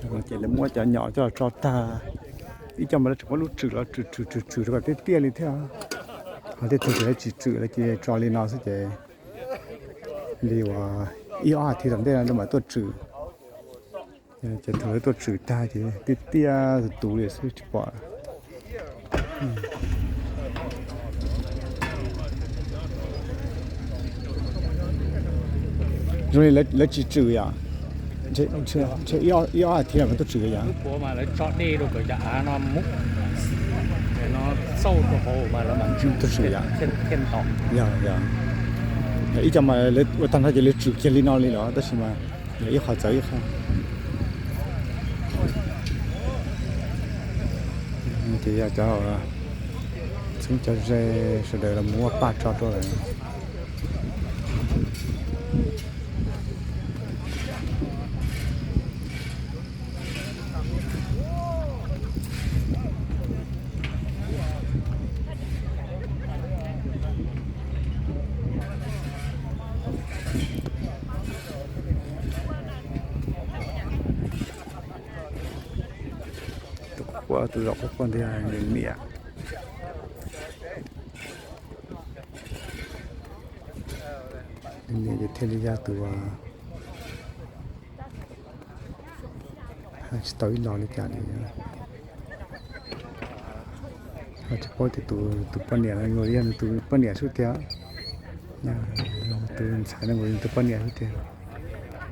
Ces lawv muab cov nyom coj los tso tag, ib co mas lawv tseem muab lub tswm los tswm tswm tswm tswm rau kom tiaj tiaj li thiab. Ho tej tug ces lawv tsis tswm, lawv cia tso li no xwb ces li uas ib ob as thiv tom ntej no lawv mam tuaj tswm. Ces thaum lawv tuaj tswm tag ces tiaj tiaj tus tus li xwb tsis pom. Zoo li lawv tsis tswm yom? Ntshe ib ob as thiv lawv mam tuaj tswm yom? Tuaj tswm yom? Ib co mas lawv ua tag nrho ces lawv tswm kiag li no li los tab sis mas yog ib qho txawv ib qho. Ces yog cov txheeb cov ze sawv daws los mus muab paj tso rau lawm. Tus quaj, tus zov quaj quaj ntawd yog nws niam. Nws niam ces thiaj li yog tus tsis tau ib los li cas li. Ho tsis paub tias tus poj niam no yog nws tus poj niam xwb tiag, tus ntxhais no yog nws tus poj niam xwb tiag.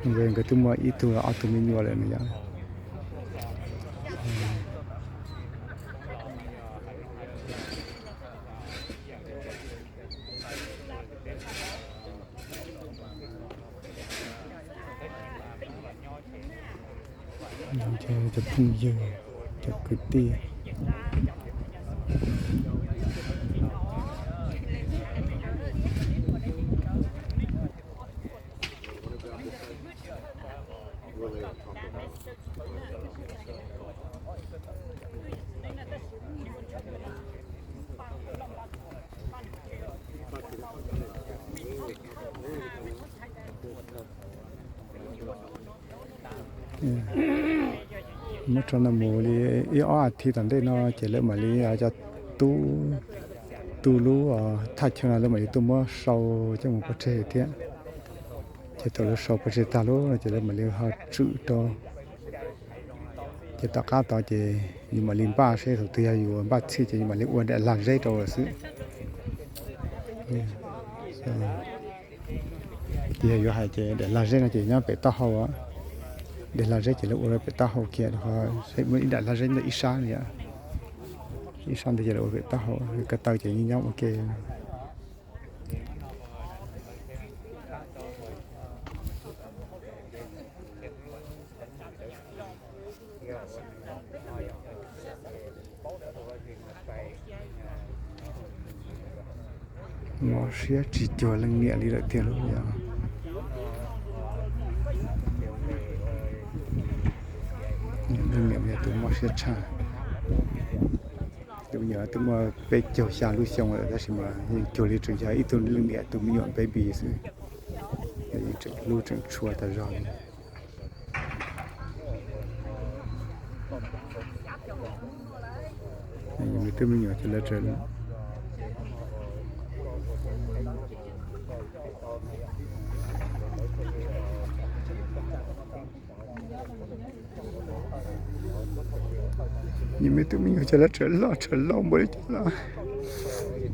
Nkawd twb muaj ib tug los ob tug me nyuam lawm no yom. Cov phooj ywg, cov kwv tij. Muab tso no mus li ib ob as thiv tom ntej no ces lawv mam li cov tub tu lub thaj chaw no lawv mam li tuaj muab sau coj mus pov tseg thiab. Ces thaum lawv sau pov tseg tag lub no ces lawv mam li ho tswm rau. Ces tom qab tod ces yus mam li npaj seb thaum twg yog yus npaj txhij ces yus mam li ua daim lag zeb rau lawm xwb. Ces yog yuav hais ces daim lag zeb no ces nyob pem taub hau. Daim lag zeb ces lawv ua pem taub hau kiag, muaj ib daim lag zeb ntawm ib sab no yom. Ib sab ntawd ces lawv ua pem taub hau, ko taw ces nyob ua ke. Mob siab tsis cuag leej niam li lawm tiag lauj yom. Leej niam yog tus mob siab tshaj. Tus me nyuam twb muaj peb caug xya lub xyoo lawm tab sis mas yeej cuag li tseem yog ib tug leej niam tus me nyuam baby xwb. Yeej tseem hlub tseem tshua tas zog li. Nws twb me nyuam ces lawv tseem Nws me tub me nyuam ces lawv tseem loj tseem laus npaum li cas los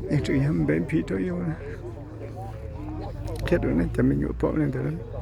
yeej tseem yog baby rau yus. Qhia rau nej cov me nyuam paub li ntawd.